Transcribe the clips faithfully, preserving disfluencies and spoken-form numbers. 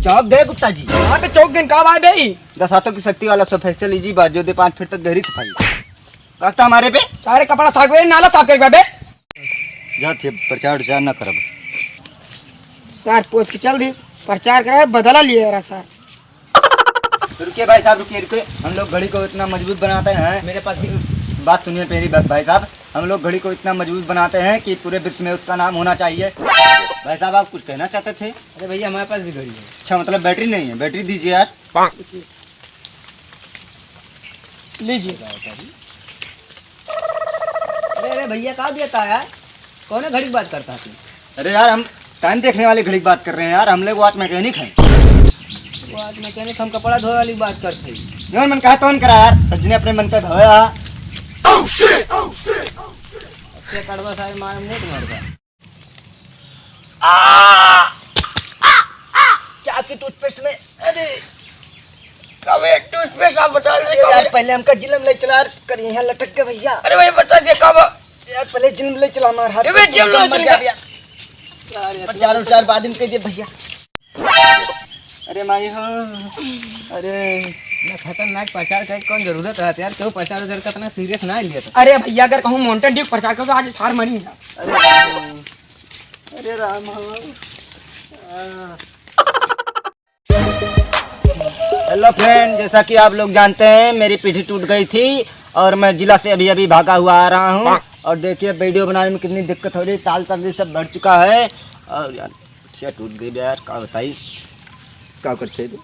चौक गए गुप्ता जी। कहाँ पे चौक गए, कहाँ आए बे? दस हाथों की शक्ति वाला सब फैसला लीजिए, बात जो दे पाँच फीट तक गहरी सफाई। रखता हमारे पे। सारे कपड़ा साफ करे, नाला साफ करे बे। जा थे, प्रचार उचार ना करब। सर, पोत के चल दी, प्रचार करे, बदला लिए रहा सर। तो रुकिए भाई साहब, रुकिए, रुकिए। हम लोग घड़ी को इतना मजबूत बनाते हैं। मेरे पास भी। बात सुनिए मेरी, बा-, भाई साहब, हम लोग घड़ी को इतना मजबूत बनाते हैं कि पूरे विश्व में उसका नाम होना चाहिए। भाई साहब, आप कुछ कहना चाहते थे? अरे भैया, हमारे पास भी घड़ी है। अच्छा, मतलब बैटरी नहीं है? बैटरी दीजिए यार। लीजिए। अरे, अरे भैया, का देता है यार? कौन घड़ी की बात करता है तू? अरे यार, हम टाइम देखने वाली घड़ी की बात कर रहे हैं यार, हम लोग वॉच मैकेनिक हैं। वॉच मैकेनिक, हम कपड़ा धोए वाली बात करते हैं। जौन मन कहा तौन करा यार, सब जने अपने मन पे भवे हा। Oh shit! Oh shit! Oh shit! अच्छे कड़वा सारे मारे मुंह मार दे। क्या आपकी टूथपेस्ट में? अरे, कब एक टूथपेस्ट आप बता रहे अरे यार, कब? पहले हमका जिलम ले चला यार, कर यहाँ लटक के भैया। अरे भाई, बता दे कब? यार, पहले जिलम ले चला हमार हाथ अरे भाई, में जिलम एकदम ले मर चला। गया यार। यार, यार, प्रचार उचार बाद में कर दिए भैया। अरे माई हो, अरे। ना खतरनाक प्रचार करे कौन जरूरत रहती यार, क्यों प्रचार उचार का इतना सीरियस ना लिया था। अरे भैया, अगर कहूँ माउंटेन ड्यू प्रचार करो तो आज सार मरी है। अरे राम हो। अरे राम हो। आ। हेलो फ्रेंड, जैसा कि आप लोग जानते हैं, मेरी पीठी टूट गई थी और मैं जिला से अभी अभी भागा हुआ आ रहा हूँ। और देखिए, वीडियो बनाने में कितनी दिक्कत हो रही है, ताल तंदुरी सब बढ़ चुका है। और यार, अच्छा टूट गई बे यार, का बताई, का करते हैं।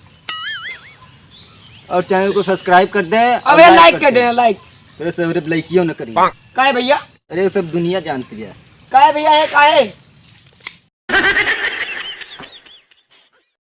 और चैनल को सब्सक्राइब कर दें और अबे लाइक लाइक कर कर दें। दें, लाइक। अरे सब, अरे लाइकियो न करिए। काहे भैया? अरे सब दुनिया जानती है। काहे भैया, ये काहे?